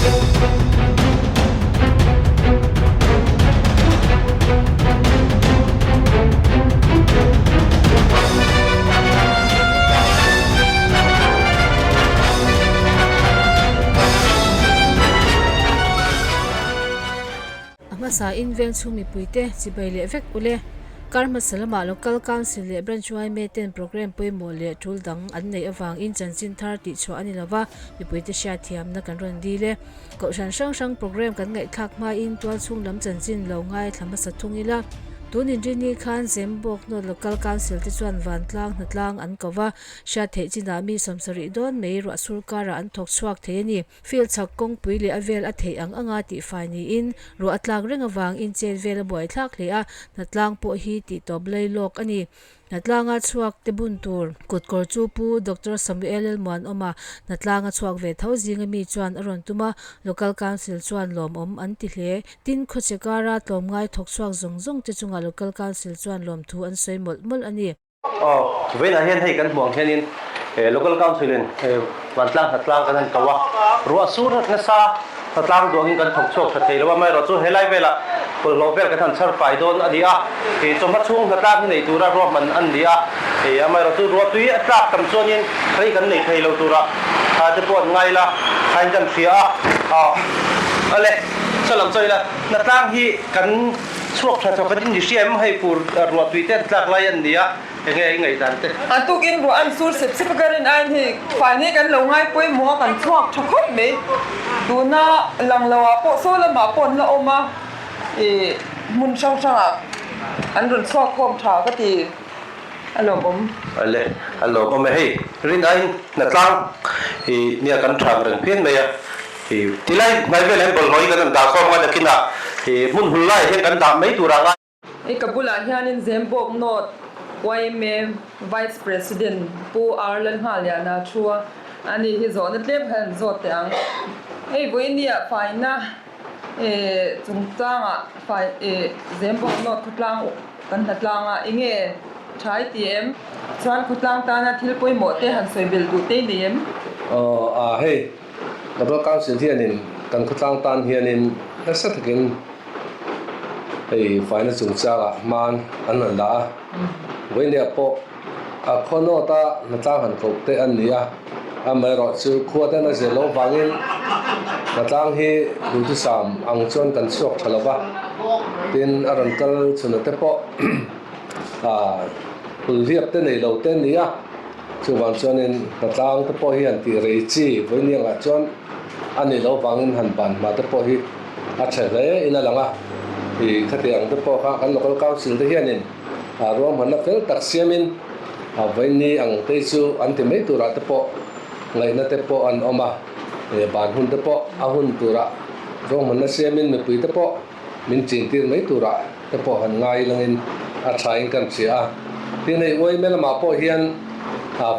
A hmasa in veng chhung mipuite chibai leh vek ule. Kar hmasa lamah Local Council leh Branch yma ten programme pawimawh leh tul dang an neih avangin chanchin thar tihchhuah a ni lova, mipuite hriatthiamna kan rawn dil e. Kohhran hrang hrang programme kan ngaihthlak hmain tual chhung lam chanchin lo ngaithla hmasa thung ila. Tun inrini khan Zembawk North Local Council te chuan vantlang hnatlang an ko va, hriat theih chinah mi 70 dawn mai ruah sur karah an thawk chhuak thei a ni. Field chhak kawngpui leh a vel a theih ang anga tihfai niin ruah a tlak reng avangin chet vel a buaithlak hle a, hnatlang pawh hi tihtawp lai lawk a ni. Hnatlanga chhuak te bun tur kutkawr chu Pu Doctor Samuel Lalmuanawma hnatlanga chhuak ve tho zinga mi chuan a rawn tum a, Local Council chuan lawmawm an ti hle. Tin, khawchhe kara tlawmngai thawk chhuak zawng zawng te chungah Local Council chuan lawmthu an sawi mawlh mawlh a ni. Aw, vawiinah hian hei kan hmuh ang hianin Local Council in vantlang hnatlang kan han ko a, ruah sur nasa hnatlang duangin kan thawk chhuak tha thei lo a, amaherawhchu chu helai velah bawlhhlawh vel kan han chhar fai dawn a ni a, chawhma chhung hnatlang hi nei tura ruahman an ni a, amaherawhchu chu ruahtui a tlak tam chuanin rei kan nei thei lo tura tha te pawh an ngai la, thain kan hria a, aw ale saw lam chaw ila hnatlang hi kan Chhuak tha thawk in ni hria em hei fur ruah tui te an tlak lai an ni a, enge i ngaihdan te? A tukin ruah an sur sep sep a ka rin aiin hei fai nei kan lo ngai pawimawh a kan chhuak tha khawp mai. Tuna lang lo ah pawh saw lamah pawh an la awm a, ih hmun hrang hrang ah an rawn chhuak khawm tha ka ti a lawmawm. Ale a lawmawm e hei rin aiin hnatlang ih nia kan thang reng phian mai a. Tilai hnai velah hian bawlhhlawh hi kan rawn dah khawm a, nakinah hmun hul laiah hian kan dah mai tur a ngai. I ka bulah hianin Zembawk North yma Vice President Pu R Lalnghaliana thu a, ani hi zawhna tlem khan an zawt teh ang. Hei vawinia faina chungchangah fai Zembawk North khawtlang kan hnatlang a, enge tha i ti em? Chuan khawtlang tana thil pawimawh te han sawi belh duh te i nei em? Aw a hei. Local Council hianin kan khawtlang tan hianin nasa takin hei faina chungchangah hman an rawn la a, vawinia pawh a khaw nawta hnatlang han koh te an ni a, amaherawh chu khua ten a zir loh vangin hnatlang hi duhthusam ang chuan kan chhuak tha lo va, tin a rawn kal chhuna te pawh hulhliap te nei lo te an ni a. Chuvang chuanin hnatlang te pawh hi han tih rei chi vawiiniangah chuan a nih loh vangin han ban hma te pawh hi a tha hle in a lang a. Ih khatiang te pawh kha kan Local Council te hianin ruahmanna fel tak siamin vawiini ang te chu an ti mai turah te pawh ngaihna te pawh an awm a. Ban hun te pawh a hun turah ruahmanna siamin mipui te pawh min chintir mai turah te pawh han ngai langin a thain kan hria a. Tin, hei uaime lamah pawh hian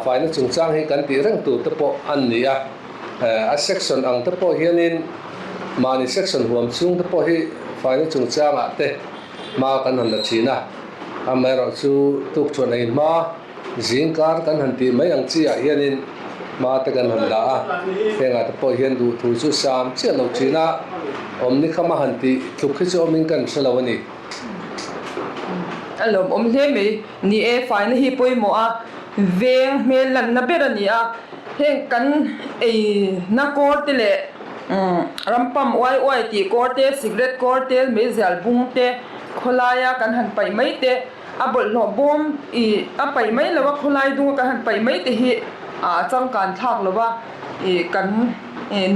faina chungchang hi kan tih reng tur te pawh an ni a. A section ang te pawh hianin mahni section huam chhung te pawh hi faina chungchangah te hma kan han la thin a. Amaherawhchu tukṭhuan ei hma Zingkar kan han tih mai ang chi ah hianin hma te kan han la a, hengah te pawh hian duhthu chu sam chiah lo thin a, awm ni khama han tih tluk hi chu awmin kan hre lo a ni. A lawmawm hle mai. Ni e, faina hi pawimawh a, veng hmel lanna ber a ni a, heng kan eina kawr te leh rampam uai uai tih kawr te, cigarette kawr te, meizial bung te, khawlaia kan han paih mai te, A bawlhhlawh bawm ih a paih mai lo a, khawlai dunga kan han paih mai te hi a changkan thlak lo a, ih kan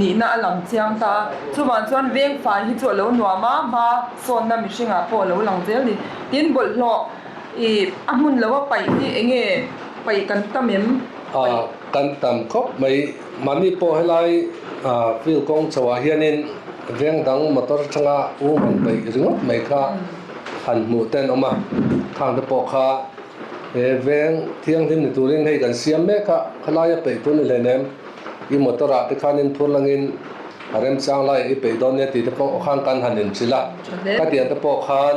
nihna a lang chiang ta a. Chuvang chuan veng fai hi chu a lo nuam a, hma sawnna mihringah pawh a lo lang zel a ni. Tin, bawlhhlawh ih a hmun lo a paih hi eng nge paih kan tam em? A kan tam khawp mai. Mahni pawh helai field kawng chho ah hianin veng dang motor atanga u han paih ringawt mai kha han hmuh te an awm a, khang te pawh kha he veng thianghlim ni turin hei kan siam mek a, khalaia peih tur ni hleinem i motor ah te khanin phur langin a remchang laiah i peih dawn nia tih te pawh khan kan han inhrilh a, khatiang te pawh khan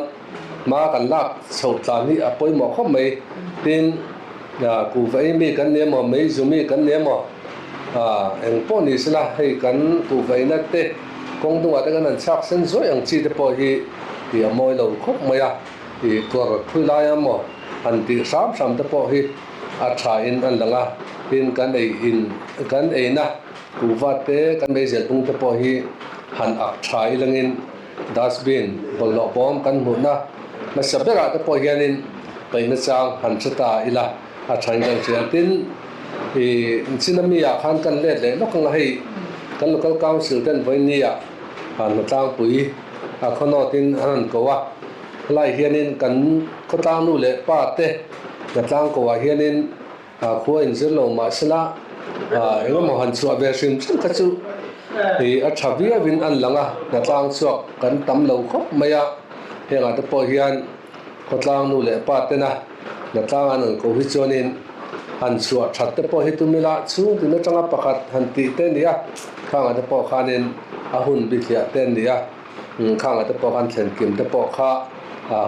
hma kan lak chhoh tlan hi a pawimawh khawp mai, tin kuhva ei mi kan ni emaw mei zu mi kan ni emaw. Eng pawh ni sela hei kan kuhvaina te kawng dungah te kan han chhak sen zuai ang chi te pawh hi ih a mawi lo khawp mai a, ih kawr thui lai a maw han tih hram hram te pawh hi a tha in a lang a, tin kan ei in kan eina kuhva te kan meizel bung te pawh hi han ak tha ilangin dustbin bawlhhlawh bawm kan hmuhna hmasa berah te pawh hianin paihna chang han hre ta ila. A thain kan hria tin i chin ami ah khan kan let leh lawk anga hei kan local council ten vawiin ah hnatlangpui a khawnawt in an han ko a helai hianin kan khawtlang nu leh pa te hnatlang ko ah hianin khua in zir lo mahsela engemaw han chhuah ve hrim hrim kha chu i a tha viau in an lang a hnatlang chhuak kan tam lo khawp mai a hengah te pawh hian Khawtlang nu leh pa tena hnatlang an an ko hi chuanin han chhuah that te pawh hi tum ila chhung tin atanga pakhat han tih te nia khangah te pawh khanin a hun bithliah te an nia khangah te pawh khan thlen kim te pawh kha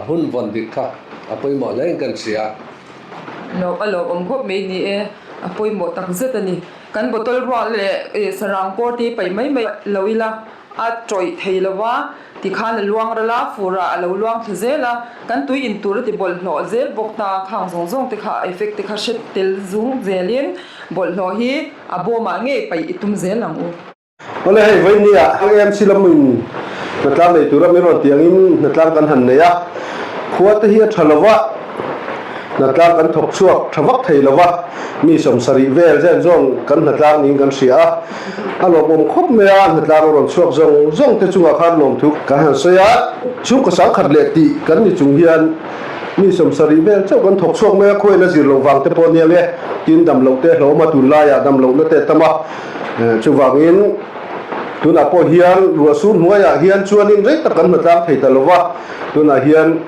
hun vawn dik kha a pawimawh hle in kan hria. Lawm a lawmawm khawp mai ni e, a pawimawh tak zet a ni. Kan bottle ruah leh sarang kawr te hi paih mai mai lo ila. A tawih thei lo va, tikhan a luang ral a, furah a lo luang thla zel a, kan tui in tur a ti bawlhhlawh zel bawk ta, khang zawng zawng te kha a effect te kha hre tel zung zelin bawlhhlawh hi a bawmah ngei paih i tum zel ang u. Awle hei vawinia AMC lamin hnatlang nei tura min rawn tih angin hnatlang kan han nei a, khua te hi a tha lo va, hnatlang kan thawk chhuak tha vak thei lo va, mi sawmsarih vel zen zawng kan hnatlang niin kan hria a. A lawmawm khawp mai a, hnatlang a rawn chhuak zawng zawng te chungah khan lawmthu kan han sawi a, chhungkaw sangkhat leh tih kan ni chung hian mi sawmsarih vel chauh kan thawk chhuak mai a, khuain a zir loh vang te pawh a nia nge, tin damloh te hlawm a, tunlaiah damlohna te a tam a, chuvangin tunah pawh hian ruahsur hnuaiah hian chuanin rei tak kan hnatlang thei ta lo va, tunah hian.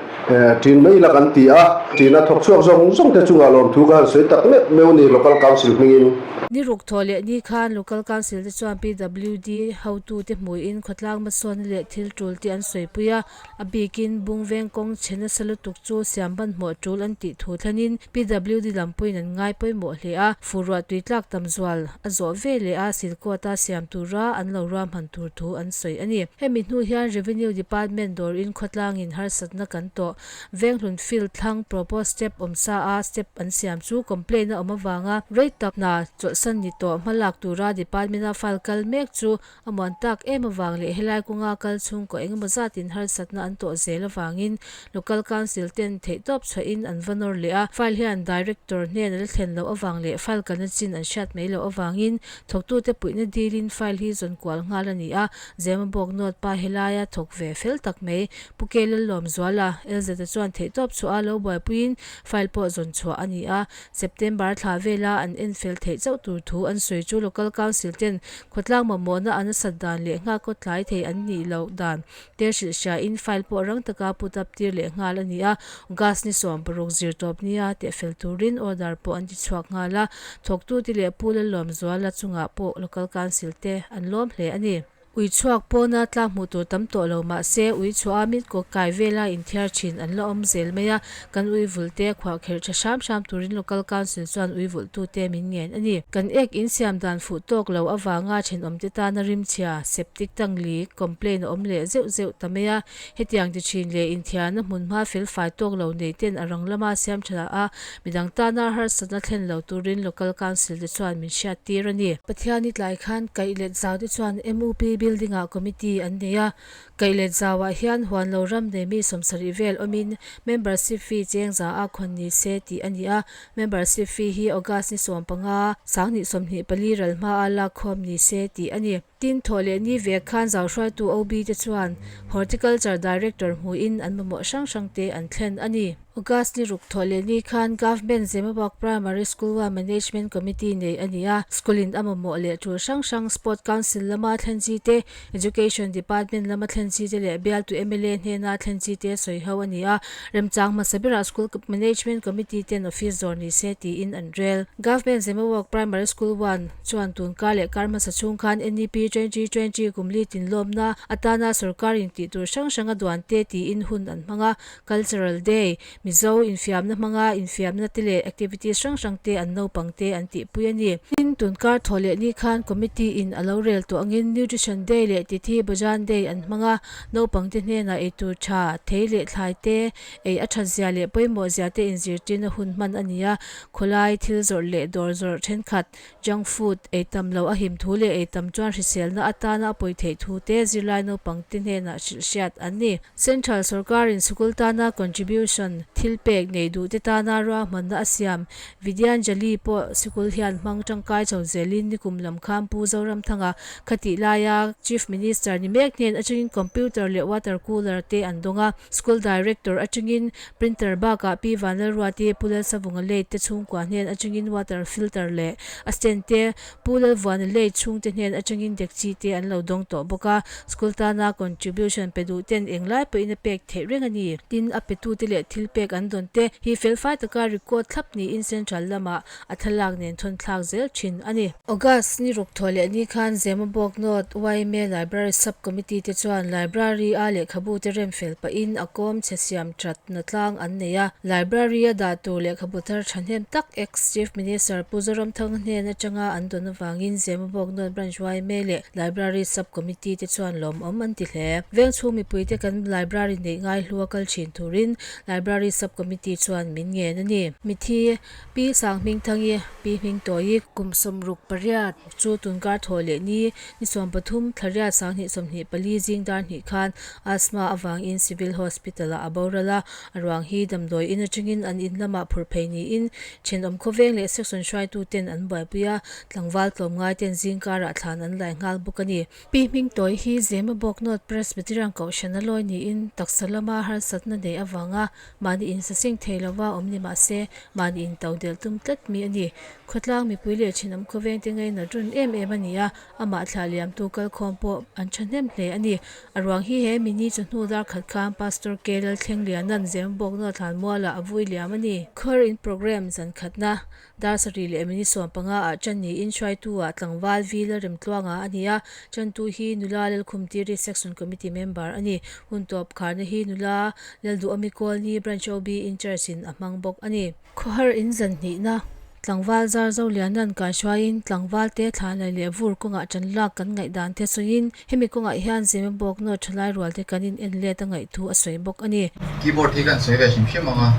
Ṭin mai ila kan ti a, ṭin a thawk chhuak zawng zawng te chungah lawmthu ka han sawi tak meuh meuh a ni Local Council hmingin. Ni ruk thawh leh ni khan Local Council te chuan PWD hotute hmuiin khawtlang hmasawnna leh thil ṭul te an sawipui a, a bikin Bungveng kawng chhe nasa lutuk chu siam hmanhmawh ṭul an tih thu thlenin PWD lampuiin an ngai pawimawh hle a, furruah tui tlak tam zual a zawh ve leh a silkawta siam tura an lo ruahman tur thu an sawi a ni. Hemi hnu hian Revenue Department dawrin khawtlangin harsatna kan tawh. Venghlun field thlang propose step awm sa a step an siam chu complaint a awm avanga rei tak hna chawlhsan ni tawh hmalak tura department a file kal mek chu a muan tak em avang leh helai kawnga kal chhungkaw engemaw zatin harsatna an tawh zel avangin Local Council ten theihtawp chhuahin an va nawr leh a, file hian Director hnen a la thlen loh avang leh file kalna chin an hriat mai loh avangin thawktute puihna dilin file hi zawn kual nghal a ni a, Zemabawk note pa helaia thawk ve fel tak mai Pu Ke Lallawmzuala, LZ-a chuan theihtawp chhuah a lo buaipuiin file pawh zawn chhuah a ni a, September thla vela an en fel theih chauh tur thu an sawi chu Local Council ten khawtlang mamawhna a nasat dan leh nghak kaw tlai thei an nih loh dan te hrilh hria in file pawh rang taka put up tir leh nghal a ni a, gas ni 16 zir tawp nia teh fel turin order pawh an ti chhuak nghal a, thawktute leh Pu Lalawmzuala chungah pawh Local Council te an lawm hle a ni. Ui chhuak pawna tlang hmuh tur tam tawh lo mah se ui chhuah a mit kawk kai vela inthiar thin an la awm zel mai a, kan ui vulh te khuah kherh tha hram hram turin Local Council chuan ui vulh tute min ngen a ni. Kan ek insiam dan fuh tawk lo avanga thenawmte tana rimchhia, septic tank leak, complaint a awm leh zeuh zeuh ta mai a, hetiang ti thin leh inthiarna hmunhma felfai tawk lo nei ten a rang lama siam tha a, midang tana harsatna thlen lo turin Local Council te chuan min hriat tir a ni. Pathiani tlai khan kaih let zau te chuan MUP building ah committee an nei a, kaih let zau ah hian huan lo ram nei mi 70 vel awmin membership fee cheng za a khawn ni se tih a ni a, membership fee hi August ni 15, 2024 ral hma a lak khawm ni se tih a ni. Tin, thawh leh ni vek khan zau hruaitu OB te chuan Horticulture Director hmuhin an mamawh hrang hrang te an thlen a ni. August ni ruk thawh leh ni khan Government Zemabawk Primary School a Management Committee nei a ni a, school in a mamawh leh tul hrang hrang Sport Council lama thlen chi te, Education Department lama thlen chi te leh bialtu mla hnena thlen chi te sawi ho a ni a, remchang hmasa berah School Management Committee ten office zawr ni se tiin an rel. Government Zemabawk Primary School one chuan tun kar leh kar hmasa chhung khan NEP 2020 kum li tinlawmna atana sorkar in tih tur hrang hrang a duan te tiin hun an hmang a, Cultural Day, Mizo infiamna hmanga infiamna te leh activities hrang hrang te an naupang te an tihpui a ni. Tin, tunkar thawh leh ni khan committee in a lo rel tawh angin Nutrition Day leh Tithi Bhajan Day an hmang a, naupang te hnenah eitur tha, thei leh thlai te, ei a that zia leh pawimawh zia te inzirtirna hun hman a ni a, khawlai thil zawrh leh dawr zawrh thenkhat Junk food ei tam loh a him thu leh ei tam chuan hriselna atana a pawi theih thu te zirlai naupang te hnenah hrilh hriat an ni. Central sorkarin sikul tana contribution thil pek nei duh te tana ruahmanna a siam. Vidyanjali pawh sikul hian hmang tangkai chho zelin nikum lam khan Pu Zoramthanga khatih laia Chief Minister ni mek hnen atangin computer leh water cooler te an dawng a. School Director atangin Printer bakah Pi Vanlalruati, Pu Lalsavunga Late te chhungkua hnen atangin water filter leh a stand te, Pu Lalvuana Late chhungte hnen atangin dekchi te an lo dawng tawh bawk a. School tana contribution pe duh ten englai pawhin a pek theih reng a ni. Tin, a petute leh thil pek an dawn te hi felfai taka record thlap niin Central lamah a thlalak nen thawn thlak zel thin a ni. August ni ruk thawh leh ni khan Zemabawk North yma Library Sub Committee te chuan Library a lehkhabu te rem fel pahin a kawm chhe siam that na tlang an nei a. Library a dah tur lehkhabu thar thahnem tak ex Chief Minister Pu Zoramthanga hnen atanga an dawn avangin Zemabawk North Branch yma leh Library Sub Committee te chuan lawmawm an ti hle. Vengchhung mipui te kan Library neih ngaihlua kal thin turin Library Sub Committee chuan min ngen a ni. Mithi Pi Sanghmingthangi, Pi Hmingtawi, kum 68 chu tunkar thawh leh ni ni 13 thlariat 2024 zing dar hnih khan asthma avangin Civil Hospital-ah a boral a, a ruang hi damdawi in atangin an in lamah phur phei niin thenawm khawveng leh section hruaituten an buaipui a, tlangval tlawmngai ten zingkarah thlan an lai nghal bawk a ni. Pi Hmingtawi hi Zemabawk North Presbyterian Kohhran a lawi niin taksa lama harsatna neih avanga Mahni in saseng thei lova awm ni mah se, mahni in to delh tum tlat mi a ni. Khawtlang mipui leh thinawm khawveng te ngaina run em em a ni a, amah thlah liamtu kalkhawm pawh an thahnem hle a ni. A ruang hi he mini chawhnu dar khat khan Pastor K Lalthlengliana'n Zemabawkna Thlanmualah a vui liam a ni. Khawr in programme zan khatna Dar sarih leh minute 15 ah ṭan niin hruaitu ah tlangval Vi Lalremtluanga a ni a, ṭantu hi nula Lalkhumtiri Section Committee member a ni. Hun tawp kharna hi nula Lalduhawmi Kawlni Branch OB in charge in a hmang bawk a ni. Khawhar in zan hnihna tlangval zar Zoliana'n kaihruaiin tlangval te thlanlai leh vur kawngah ṭan lak kan ngaihdan te sawiin Hemi kawngah hian Zemabawk North thalai rual te kan in en let a ngaih thu a sawi bawk a ni. Keyboard hi kan sawi ve hrim hrim ang a,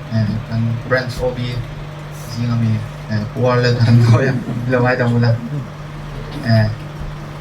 kan branch OB zinga mi Pu Arlen an nawi a, lo ngaidam ula.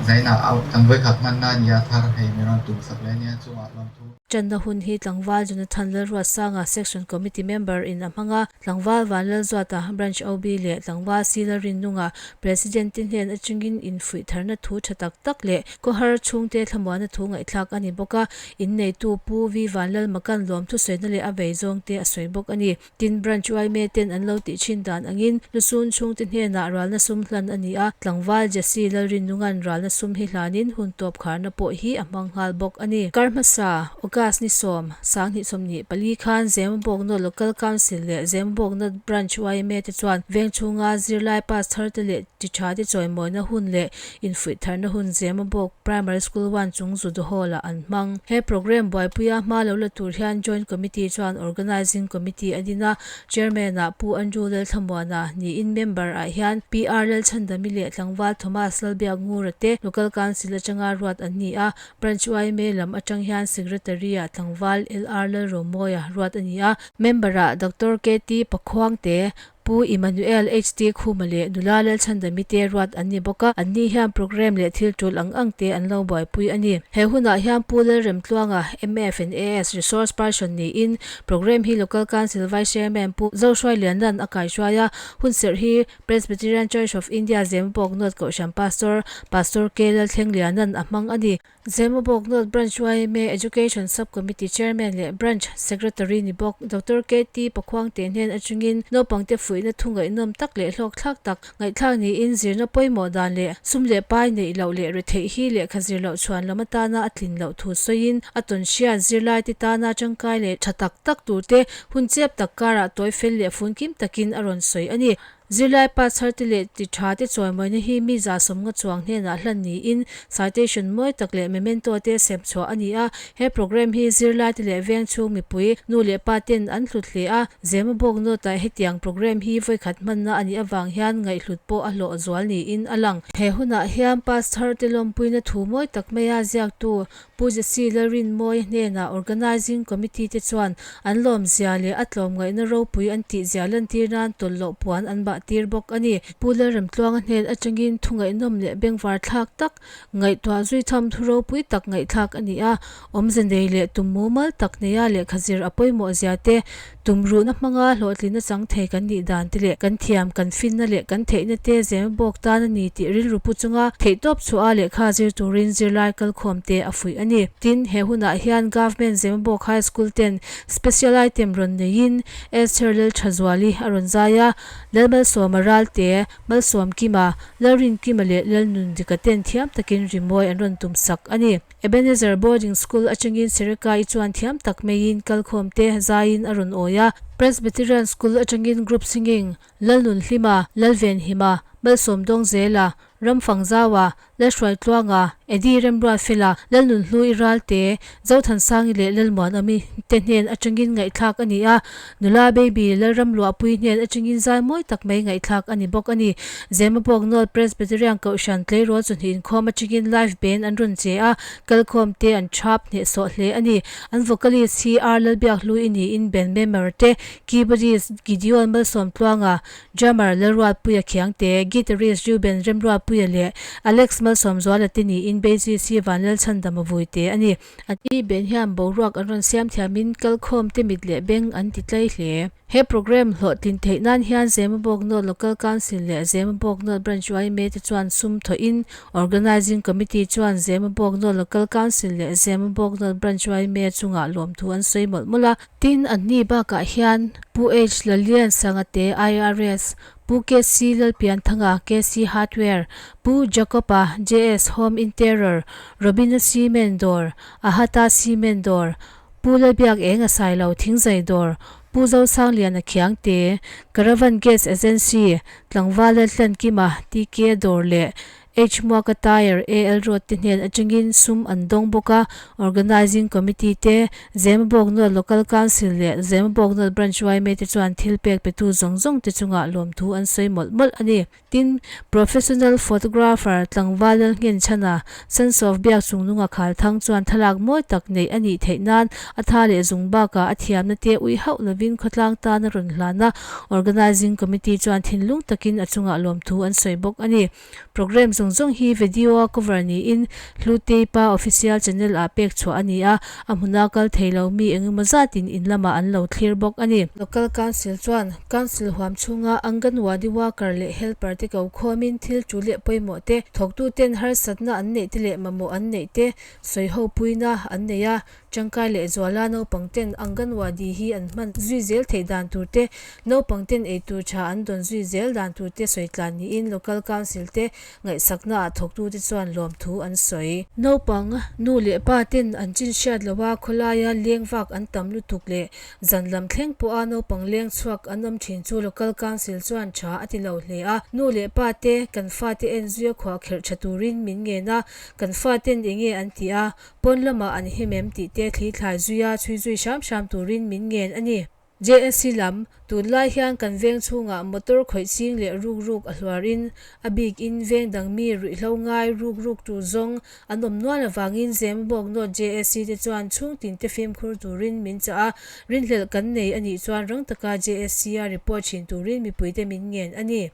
Zaina kan vawikhat hmanna a ni a, thar hei min rawn tum sak leh a nia, chungah lawmthu. Tanna hun hi Tlangval Jonathan Lalruatsanga Section Committee member in a hmang a, Tlangval Vanlalzuata Branch OB leh Tlangval Sila Rinnunga President te hnen atangin infuih tharna thu tha tak tak leh khawhar chhungte thlamuanna thu ngaihthlak a ni bawk a, inneitu Pu V Vanlalmakan lawmthu sawina leh a vei zawng te a sawi bawk a ni. Tin, Branch yma ten an lo tih thin dan angin lusun chhungte hnenah ralna sum hlan a ni a, tlangval Jesse Lalrinnunga'n ralna sum hi hlanin hun tawp kharna pawh hi a hmang nghal bawk a ni. Kar hmasa, August ni 10, 2024 khan Zemabawkna Local Council leh Zemabawkna Branch yma te chuan veng chhunga zirlai pass thar te leh ti tha te chawimawina hun leh infuih tharna hun Zemabawk Primary School 1 chung Judo Hall ah an hmang. He programme buaipuia hma lo la tur hian Joint Committee chuan Organising Committee a din a, Chairman ah Pu Andrew Lalthlamuana niin member ah hian PR Lalchhandami leh Tlangval Thomas Lalbiakngura te Local Council atanga ruat an ni a, Branch yma lam atang hian Secretary-ah tlangval LR Lalromoia ruat a ni a, Member-ah Doctor KT Pakhuangte, Pu Emmanuel HT Khuma leh Nula Lalchhandami te ruat an ni bawk a, anni hian programme leh thil tul ang ang te an lo buaipui a ni. He hunah hian Pu Lalremtluanga, MF and AS Resource Person niin programme hi Local Council Vice Chairman Pu Zohruailiana'n a kaihruai a, hunserh hi Presbyterian Church of India Zemabawk North Kohhran Pastor, Pastor K. Lalthlengliana'n a hmang a ni. Zemabawk North Branch yma Education Sub-Committee Chairman leh Branch Secretary ni bawk Doctor KT Pakhuangte hnen atangin naupangte fuihna thu ngaihnawm tak leh hlawkthlak tak ngaihthlak niin zirna pawimawh dan leh sum leh pai neih loh leh retheih hi lehkha zir loh chhuan lam atana a tlin loh thu sawiin a tawnhriat zirlaite tana tangkai leh tha tak tak turte Hun chep tak karah tawi fel leh fun kim takin a rawn sawi a ni. Zirlai pass thar te leh ti tha te chawimawina hi mi 150 chuang hnenah hlan niin citation mawi tak leh memento te sem chhuah a ni a. He programme hi zirlai te leh veng chhung mipui nu leh pa ten an hlut hle a. Zemabawk note ah hetiang programme hi vawikhat hmanna a nih avang hian ngaihhlut pawh a hlawh zual niin a lang. He hunah hian pass thar te lawmpuina thu mawi tak maia ziaktu Pu Jesse Lalrinmawia hnenah Organising Committee te chuan an lawmzia leh a tlawmngaihna ropui an tihzia lantir nan tawlhloh puan an bah tir bawk a ni. Pu Lalremtluanga hnen atangin thu ngaihnawm leh bengvar thlak tak, ngaihtuah zui tham thu ropui tak ngaihthlak a ni a. Awmze nei leh tum mumal tak neia lehkha zir a pawimawh zia te, Tumruhna hmanga hlawhtlinna chang thei kan nih dan te leh kan thiam, kan finna leh kan theihna te zem bawk tan a ni tih rilru pu chunga theihtawp chhuah a lehkha zir turin zirlai kalkhawm te a fuih a ni. Tin, he hunah hian Government Zemabawk High School ten Special Item rawn neiin Esther Lalthazuali a rawn zai a, Lalmalsawma Ralte, Malsawmkima, Lalrinkima leh Lalnundika ten thiam takin rimawi an rawn tumsak a ni. Ebenezer Boarding School atangin Sereka-i chuan thiam tak maiin kalkhawm te zaiin a rawn awi a. Presbyterian School atangin Group Singing, Lalnunhlima, Lalvenhima, Malsawmdawngzela, Ramfangzaua, Lalhruaitluanga, Eddie Remruatfela, Lalnunhlui Ralte, Zothansangi leh Lalmuanawmi te hnen atangin ngaihthlak a ni a. Nula Baby Lalramluahpui hnen atangin zai mawi tak mai ngaihthlak a ni bawk a ni. Zemabawk North Presbyterian Kohhran tleirawl chawhnih inkhawm atangin live band an rawn che a, kalkhawm te an thap hnehsawh hle a ni. An vocalist hi R Lalbiakhlui niin band member te keyboardist Gideon Malsawmtluanga, drummer Lalruatpuia Khiangte, guitarist Reuben Remruatpuia leh Alex Malsawmzuala te niin bassist hi Vanlalchhandama Vuite a ni. A ti ben hian boruak an rawn siam thiamin kalkhawm te mit leh beng an ti tlai hle. He programme hlawhtlin theih nan hian Zemabawk North Local Council leh Zemabawk North Branch yma te chuan sum thawhin Organising Committee chuan Zemabawk North Local Council leh Zemabawk North Branch yma chungah lawmthu an sawi mawlh mawlh a. Tin, anni bakah hian Pu H Laliansanga te IRS, Pu KC Lalpianthanga, KC Hardware, Pu Jacob-a, JS Home Interior, Robina Cement Dawr, Ahata Cement Dawr, Pu Lalbiak Eng a Sailo Thingzai Dawr, Pu Zosangliana Khiangte, Caravan Gas Agency, Tlangval Laltlankima, TK Dawr leh H Muaka Tyre, AL Road te hnen atangin sum an dawng bawk a, Organising Committee te, Zemabawk North Local Council leh Zemabawk North Branch yma te chuan thil pek petu zawng zawng te chungah lawmthu an sawi mawlh mawlh a ni. Tin, Professional Photographer tlangval Lalnghenchhana, Sons of Biak Chungnunga Khalthang chuan thlalak mawi tak neih a nih theih nan a tha leh zung bakah a thiamna te ui hauh lovin khawtlang tan a rawn hlan a, Organising Committee chuan thinlung takin a chungah lawmthu an sawi bawk a ni. Programme zawng zawng hi video a cover niin Hlutei pa official channel ah pek chhuah a ni a, a hmuna kal thei lo mi eng emaw zatin in lamah an lo thlir bawk a ni. Local Council chuan Council huam chhunga Anganwadi worker leh helper te ko khawmin thil tul leh pawimawh te, thawktuten harsatna an neih te leh mamawh an neih te sawi ho puina an nei a, Tangkai leh zuala naupang ten Anganwadi hi an hman zui zel theih dan tur te, naupang ten eitur tha an dawn zui zel dan tur te sawi tlan niin Local Council te ngaihsakna ah thawktute chuan lawmthu an sawi. Naupang, nu leh pa ten an chin hriat loh a khawlaia leng vak an tam lutuk leh zan lam thleng pawha naupang leng chhuak an awm thin chu Local Council chuan tha a ti lo hle a. Nu leh pa te kan fate en zuia khuahkherh tha turin min ngen a, kan faten enge an ti a, Pawn lamah an him em tih te thli thlai zuia chhui zui hram hram turin min ngen a ni. JSC lam, Tunlai hian kan veng chhungah motor khawih ching leh ruk ruk a hluarin a bik in veng dang mi ruihhlo ngai ruk ruk tur zawng an awm nual avangin Zemabawk North JSC te chuan chhungtin te fimkhur turin min chah a, rinhlelh kan nei a nih chuan rang taka JSC a report thin turin mipuite min ngen a ni.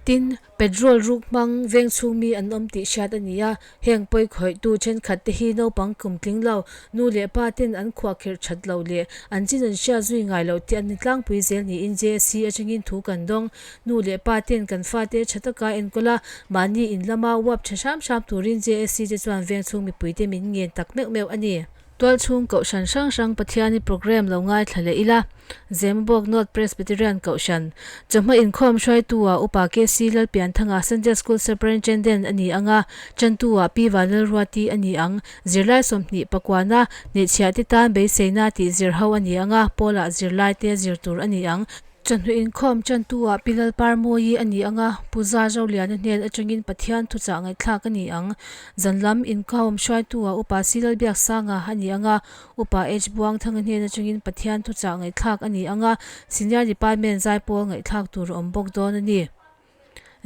Tin, petrol ruk hmang veng chhung mi an awm tih hriat a ni a, heng pawi khawihtu thenkhat te hi naupang kum tling lo, nu leh pa ten an khuahkhirh that loh leh an chin an hriat zui ngai loh te an ni tlangpui zel niin JSC atangin thu kan dawng. Nu leh pa ten kan fate tha taka enkawl a, mahni in lama uap tha hram hram turin JSC te chuan veng chhung mipuite min ngen tak meuh meuh a ni. Tualchhung Kohhran hrang hrang Pathiani programme lo ngaithla leh ila, Zemabawk North Presbyterian Kohhran, chawhma inkhawm hruaitu-ah Upa KC Lalpianthanga Sunday School Superintendent a ni ang a, Chantu-ah Pi Vanlalruati a ni ang. Zirlai 20 pakuana hnehchhiah te tan beiseina tih zir ho a ni ang a, Paul-ah zirlai te zir tur a ni ang. Chawhnu inkhawm tantu-ah Pi Lalparmawii a ni ang a, Pu Za Zoliana hnen atangin Pathian thuchah ngaihthlak a ni ang. Zan lam inkhawm hruaitu-ah Upa Si Lalbiaksanga a ni ang a, Upa H Buangthanga hnen atangin Pathian thuchah ngaihthlak a ni ang a, Senior Department zaipawl ngaihthlak tur a awm bawk dawn a ni.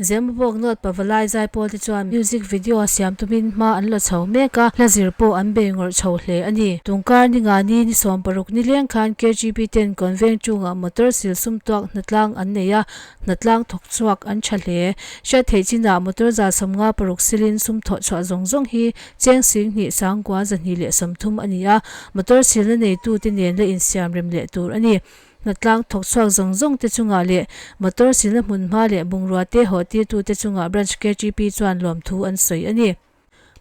Zemabawk North Pavalai zaipawl te chuan music video siam tumin hma an la chho mek a, hla zir pawh an bei ngawrh chho hle a ni. Tungkar ninga ni ni 60 ni leng khan KGB ten Convent chungah motor sil sum tuak hnatlang an nei a, hnatlang thawk chhuak an tha hle. Hriat theih chinah motor 56 silin sum thawh chhuah zawng zawng hi cheng 10,000 sangkua 230 a ni a, motor silna neitute nen la insiam rem leh tur a ni. Hnatlang thawk chhuak zawng zawng te chungah leh motor silna hmunhma leh bungrua te haw tirtu te chungah Branch KTP chuan lawmthu an sawi a ni.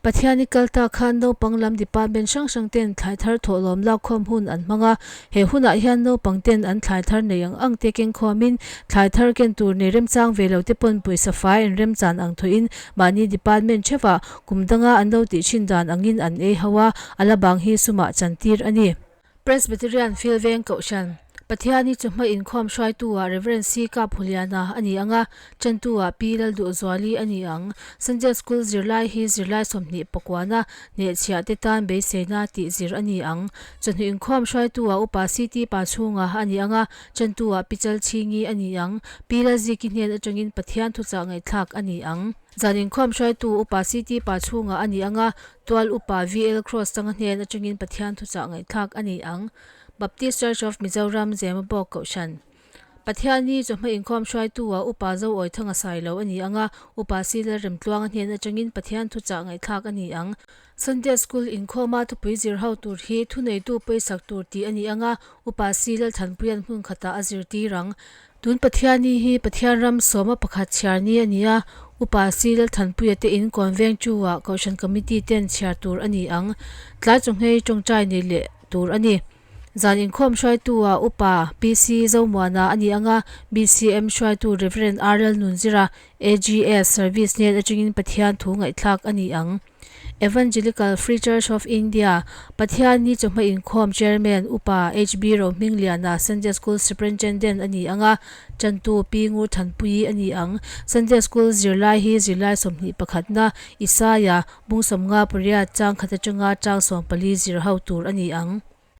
Pathiani kal ta khan naupang lam department hrang hrang ten thlai thar thawhlawm lakkhawm hun an hmang a, he hunah hian naupang ten an thlai thar nei ang ang te kengkhawmin thlai thar ken tur nei remchang ve lo te pawn pawisa fai an remchan ang thawhin mahni department theuhah kum danga an lo tih thin dan angin an ei ho a, a la bang hi sumah chantir a ni. Presbyterian Field Veng Kohhran, Pathiani chawhma inkhawm hruaitu-ah Rev. C. Kaphuliana a ni ang a, tantu-ah Pi Lalduhzuali a ni ang. Sunday School zirlai hi zirlai 20 pakuana hnehchhiah te tan beiseina tih zir a ni ang. Chawhnu inkhawm hruaitu-ah Upa CT Pachhunga a ni ang a, tantu-ah Pi Chalchhingi a ni ang. Pi Lalziki hnen atangin Pathian thuchah ngaihthlak a ni ang. Zan inkhawm hruaitu Upa CT Pachhunga a ni ang a, Tual upa VL Cross tanga hnen atangin Pathian thuchah ngaihthlak a ni ang. Baptist Church of Mizoram, Zemabawk Kohhran. Pathianni chawhma inkhawm hruaitu-ah Upa Zoawithanga Sailo a ni ang a, Upa Sila Remtluanga hnen atangin Pathian thuchah ngaihthlak a ni ang. Sunday School inkhawma thupui zir ho tur hi thuneitu pawisak tur tih a ni ang a, Upa Sila Thanpuia'n hmun khatah a zirtir ang. Tun Pathiani hi Pathian ram sawma pakhat chhiar ni a ni a, Upa Si Lalthanpuia te in kawn veng chu-ah Kohhran Committee ten chhiar tur a ni ang. Tlai chawnghei tawngtai nei leh tur a ni. Zan inkhawm hruaitu-ah Upa PC Zomuana a ni ang a, BCM hruaitu Rev. R Lalnunzira, AGS, Service hnen atangin Pathian thu ngaihthlak a ni ang. Evangelical Free Church of India, Pathianni chawhma inkhawm Chairman Upa HB Rohmingliana Sunday School Superintendent a ni ang a, Tantu Pi Ngur Thanpuii a ni ang. Sunday School zirlai hi zirlai 21na Isaia bung 58 chang khat atanga chang 14 zir ho tur a ni ang.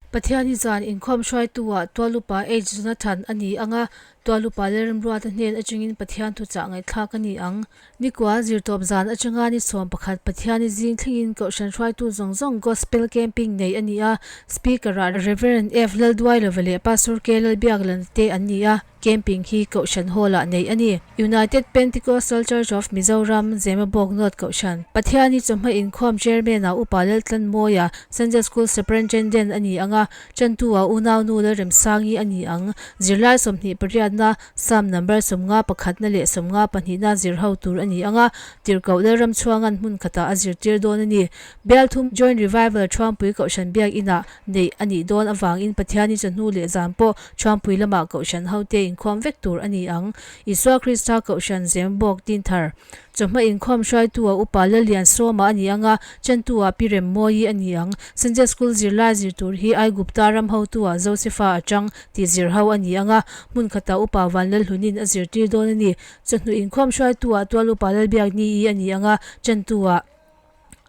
Pathiani zan inkhawm hruaitu-ah Tualupa H. Jonathan a ni ang a, Tualupa Lalremruata hnen atangin Pathian thuchah ngaihthlak a ni ang. Nikua zirtawp zan atanga ni 11 Pathiani zing thlengin Kohhran hruaitu zawng zawng Gospel Camping nei a ni a, Speaker-ah Rev. F. Lalduailova leh Pastor K. Lalbiaklana te an ni a. Camping hi Kohhran Hall-ah neih a ni. United Pentecostal Church of Mizoram, Zemabawk North Kohhran. Pathiani chawhma inkhawm Chairman-ah Upa Laltlanmawia, Sunday School Superintendent a ni ang a, Tantu-ah Unaunu Lalremsangi a ni ang. Zirlai 28na, Psalm number 51na leh 52na zir ho tur a ni ang a, Tirhkoh Lalramchhuanga'n hmun khatah a zirtir dawn a ni. Bialthum Joint Revival Thuampui Kohhran Biak Inah neih a nih dawn avangin Pathiani chawhnu leh zan pawh Thuampui lamah Kohhran hote inkhawm vek tur a ni ang. Isua Krista Kohhran Zembawk Dinthar chawhma inkhawm hruaitu-a Upa Lalian Sawma a ni ang a, Chantu-ah Pi Remmawii a ni ang. Sunday School zirlai zir tur hi Aigupta ram hotu-ah Josefa a chang tih zir ho a ni ang a, hmun khatah Upa Vanlalhlunin a zirtir dawn a ni. Chawhnu inkhawm hruaitu-ah Tual Upa Lalbiakni-i a ni ang a, Chantu-ah.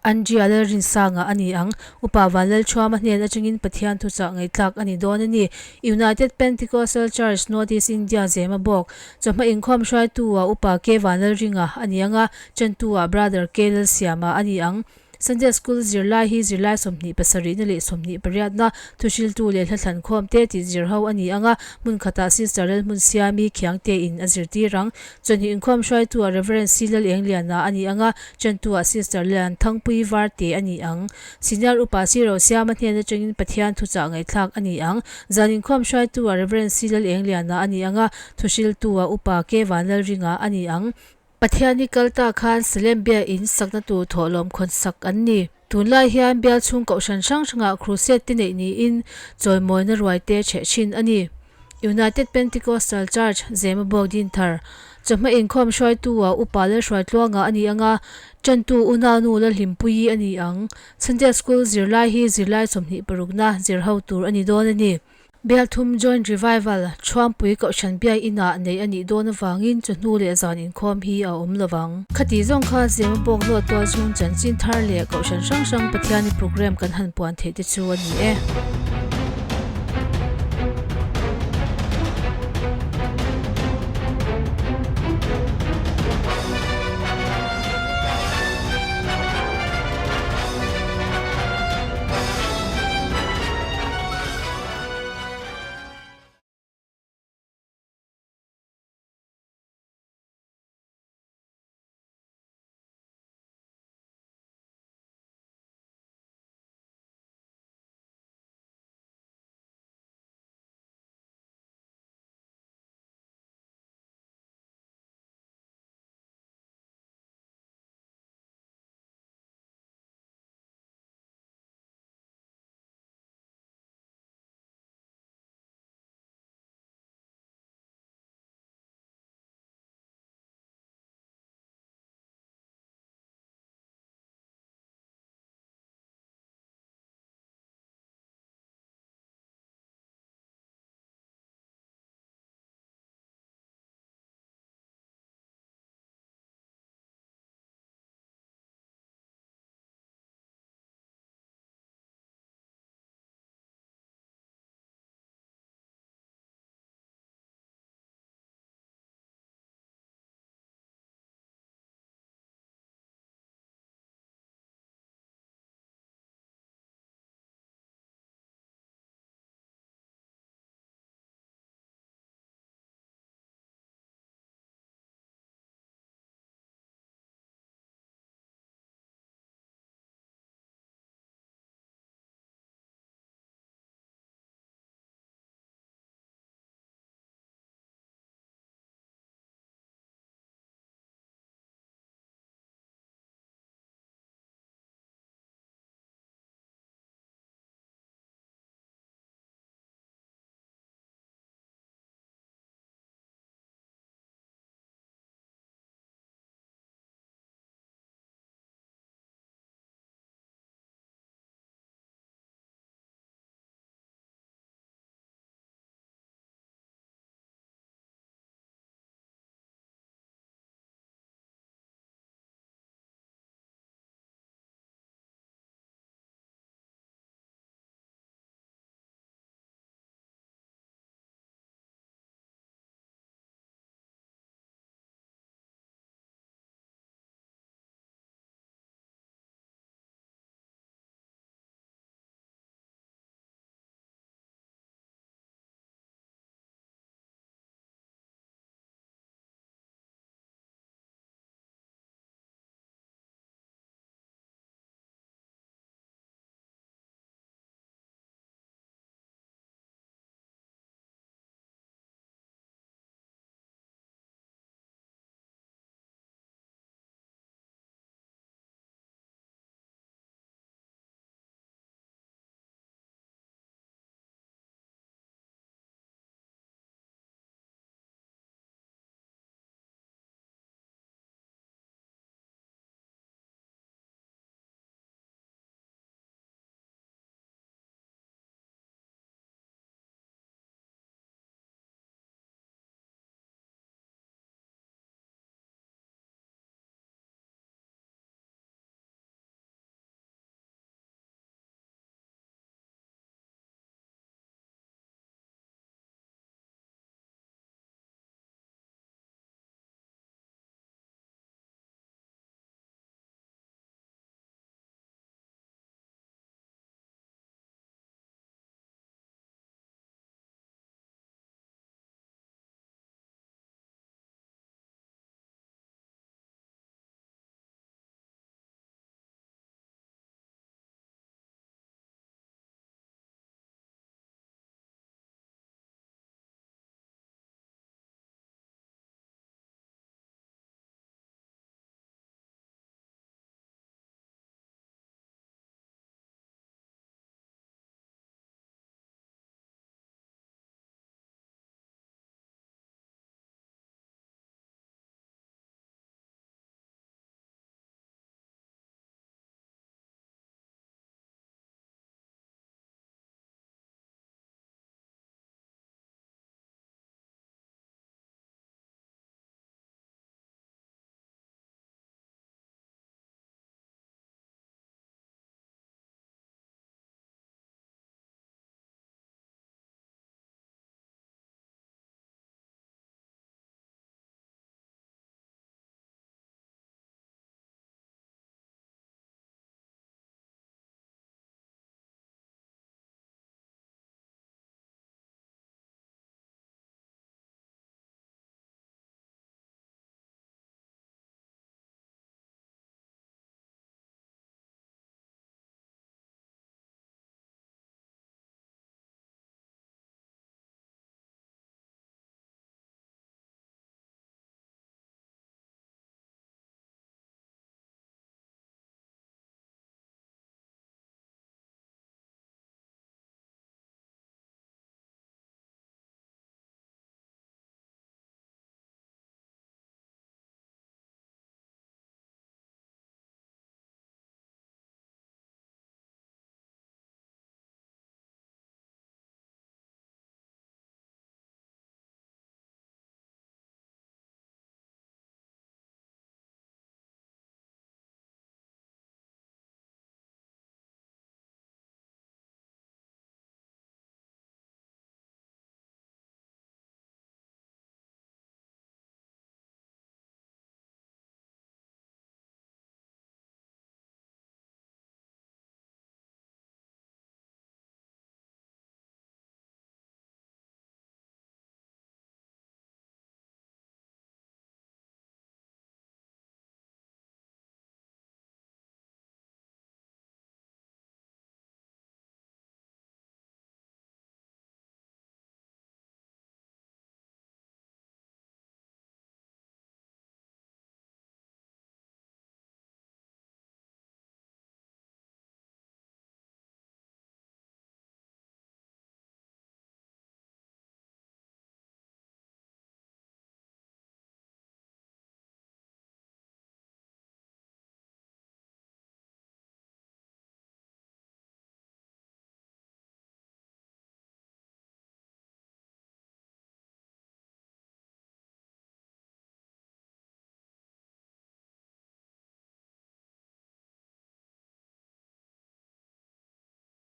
Andria Lalrinsanga a ni ang. Upa Vanlalthuama hnen atangin Pathian thuchah ngaihthlak a ni dawn a ni. United Pentecostal Church, North East India Zemabawk chawhma inkhawm hruaitu-ah Upa K Vanlalringa a ni ang a, Chantu-ah Brother K Lalsiama a ni ang. Sunday School zirlai hi zirlai 27na leh 28na thuhriltu leh hlathlan khawmte tih zir ho a ni ang a, hmun khatah Sister Lalhmunsiami Khiangte-in a zirtir ang. Chawhni inkhawm hruaitu-ah Rev. C Lalengliana a ni ang a, Chantu-ah Sister Lian Thangpui Varte a ni ang. Senior Upa Si Rosiama hnen atangin Pathian thuchah ngaihthlak a ni ang. Zan inkhawm hruaitu-ah Rev. C Lalengliana a ni ang a, thuhriltu-ah Upa K Vanlalringa a ni ang. Pathianni kal ta khan Salem Biakinn sakna tur thawhlawm khawn sak an ni. Tunlai hian bial chhung kohhran hrang hrangah crusade te neih niin chawimawina ruai te chheh thin a ni. United Pentecostal Church, Zemabawk Dinthar, chawhma inkhawm hruaitu-ah Upa Lalhruaitluanga a ni ang a, Tantu Unaunu Lalhlimpuii a ni ang. Sunday School zirlai hi zirlai 26na zir ho tur a ni dawn a ni. Bialthum Joint Revival, Thuampui Kohhran Biak Inah neih a nih dawn avangin chawhnu leh zan inkhawm hi a awm lo vang. Khati zawng kha Zema bawk nawt tual chhung chanchin thar leh Kohhran hrang hrang Pathiani programme kan han puan theih te chu a ni e.